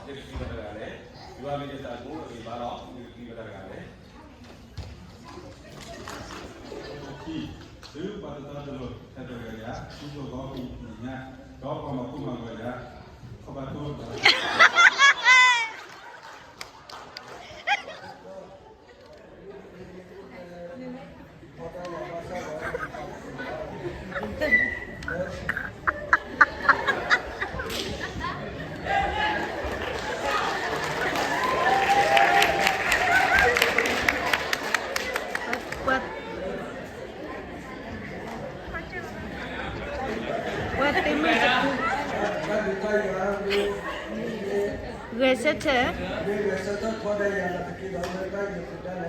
ယကသံဝဲတဂၤလဲၣ်, ယွၤမ့ၢ်ယသးသမူအဂံၢ်ဘါလီၤ, ယကသံဝဲတဂၤလဲၣ်. ခံ, သုပှၤတသီတလိၤ ဟဲတဂၤယၤ, သုကဂီၤကံၢ်ကံၢ်ညါ, ဒီးပှၤမၤဃူမၤဂီၤယၤ, ခီဖျိ ပှၤတမ့ၢ်တပူၤ, ဂဲၤဆၢထၢၣ်, ယကတ့လၢအမံၤလၢယွၤလီၤ, တၢ်န့ၣ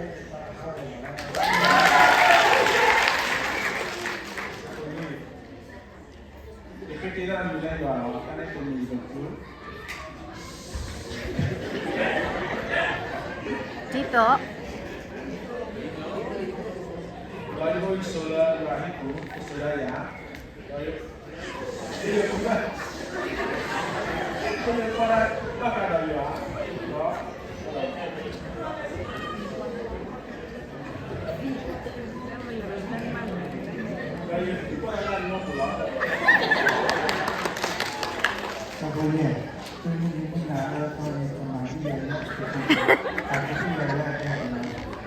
်တမံၤတပူၤ. ဒ်သိး ဒီးယအိၣ်ယဆိးလၢယွၤဟံၣ်ပူၤ ကစိာ်ဒၣ်ယၤ, ဒီးယ တၢ်ဖိန့ၣ်, သုမ့ၢ်မုၢ်နၤအၢသီန့ၣ် ကမၤဒ်လဲၣ်လၢအကဲ, တၢ်ကထံၣ်လၢအကဲ, က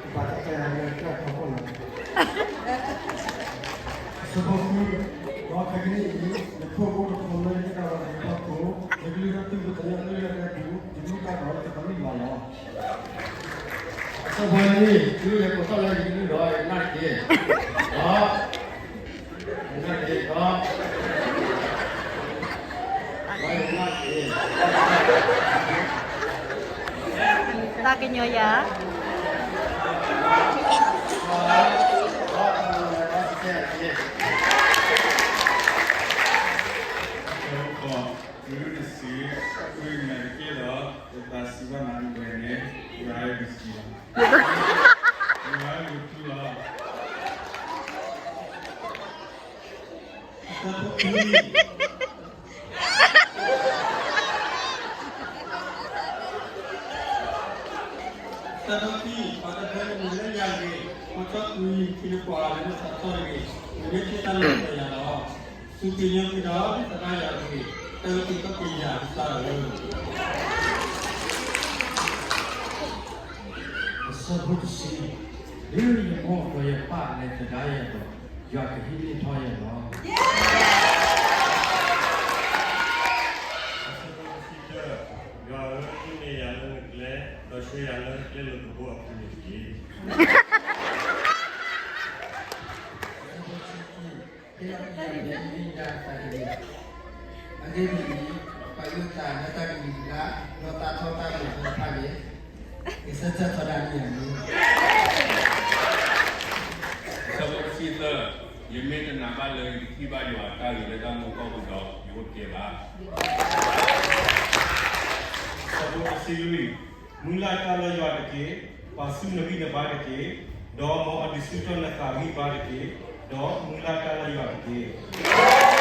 ဘၣ်တၢ်ကဲလၢအကဲထီဘိလီၤ. အဆၢဖိဃု, ဒီးခဲကနံၣ်အံၤ ယခိၣ်ဖိတဖိလၢယအဲၣ်ဒိးလီၤက့ၤဖီခိၣ်, ယကလုၢ်ထီၣ်သုလၢယကလုၢ်လၢအကဲပူၤ, ယမူတၢ်ဒီးယတပာ်လုၢ်လီၤလီၤ. အဆၢဖိနွံ, တုၤယကိးထီၣ်လၢယကလုၢ်ဒီးယကနၣ်တက့ၢ်, ဒီး ယကနၣ်တက့ၢ်, ဒီး ဒီးယကနၣ်တက့ၢ်, သးကညီၤယၤ တဆံ, သုမ့ၢ်တကဲဒီး ယသးစံးဘၣ်နၤဝဲန့ၣ်, ယွၤဧၢ တဆံလီၤ. ယွၤဧၢ ယထူလီၤ. အဆၢဖိခံ, အဆၢဖိခံ, ပှၤတဖၢနမံၤလၢယၤတဂ့ၤ, ဖိထီၣ်ကွံာ်ထံနပှၤလၢနသးထီၣ်တဂ့ၤ, နမ့ၢ်ထံၣ်တၢ်လီၤတယၤလီၤ. စူၢ်က့ၤနာ်က့ၤဒီး သရၣ်ယၤတဂ့ၤ, တၢ်အုၣ်က့ၤခီၣ်က့ၤယၤကစၢ်ဧၢ. အဆၢဖိတဆံ, ဒ်ယမိၢ်ဒီးယပၢ်လဲၤသဒၣ်ယၤဒီး, ယွၤကဟံးန့ၢ်ထီၣ်ယၤလီၤ. အဆၢဖိတဆံတၢ, ယွၤဧၢ, ဟံးန့ၢ်ယၤလၢနကျဲ, ဒီးဆှၢယၤလၢကျဲလိာ်ကဘီအပူၤန့ၣ်တက့ၢ်. အဆၢဖိတဆံခံ, ဟ့ၣ်လီၤက့ၤယၤလၢမ့ၢ်ဒၣ်တၢ်တဂ့ၤ, အဂ့ၢ်ဒ်အံၤ, ပာ်လုၢ်သးလၢတၢ်ကမံၤလၢ်, ဒီးသးထီၣ်တၢ်မုာ်သီတဖၣ်န့ၣ်, ကဆၢထၢၣ်ထီဒါန့ၢ်ယၤန့ၣ်. အဆၢဖိတဆံသၢ, ယမ့ၢ်တနာ်ဘၣ်လၢယကထံၣ်ဘၣ်ယွၤအတၢ်ဂ့ၤလၢတၢ်မူကီၢ်ပူၤဒီး ယအိၣ်တကဲဘၣ်. အဆၢဖိတဆံလွံၢ်, မုၢ်လၢ်တၢ်လၢယွၤတက့ၢ်, ပာ်ဆူၣ်နဂံၢ်နဘါတက့ၢ်, ဒီးမ်အဒုးဆူၣ်ထီၣ်နသးဂံၢ်ဘါတက့ၢ်, ဒီးမုၢ်လၢ်တၢ်လၢယွၤတက့ၢ်.